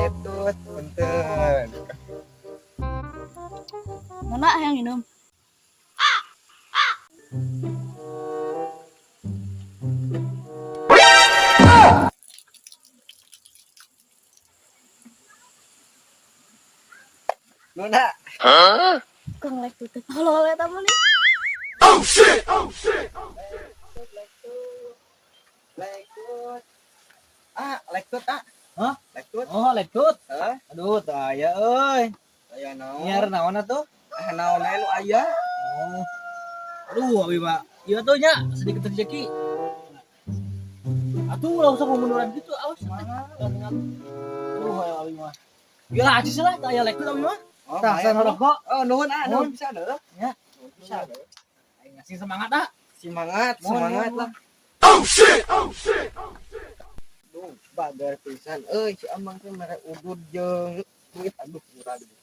Lektut, punten. Mana yang minum? Nona. Kang lektut teh tolol eta mah nih. Lektut. Ah, lektut ah. Hah? Lektut. Oh, lektut. Hah? Aduh, teu aya euy. Aya naon? Nyiar naon atuh? Ah, naon aya nu aya? Oh. Aduh, abi mah. Ieu tuh nya sedikit rezeki. Atuh ulah usah munduran gitu, awas. Aduh, ayo abi mah. Ya acis lah, teu aya lektut abi mah. Oh, Tah, aya san rokok. Oh, nuhun ah, nuhun Nuhun. bisa deh. Ya. Nuhun bisa deh. Aing ngasih semangat ah. Semangat, Mohon, semangat mohon. Lah. Duh, bagar pisan. Euy, si Amang teh mere udud jeung duit, aduh, murah gitu.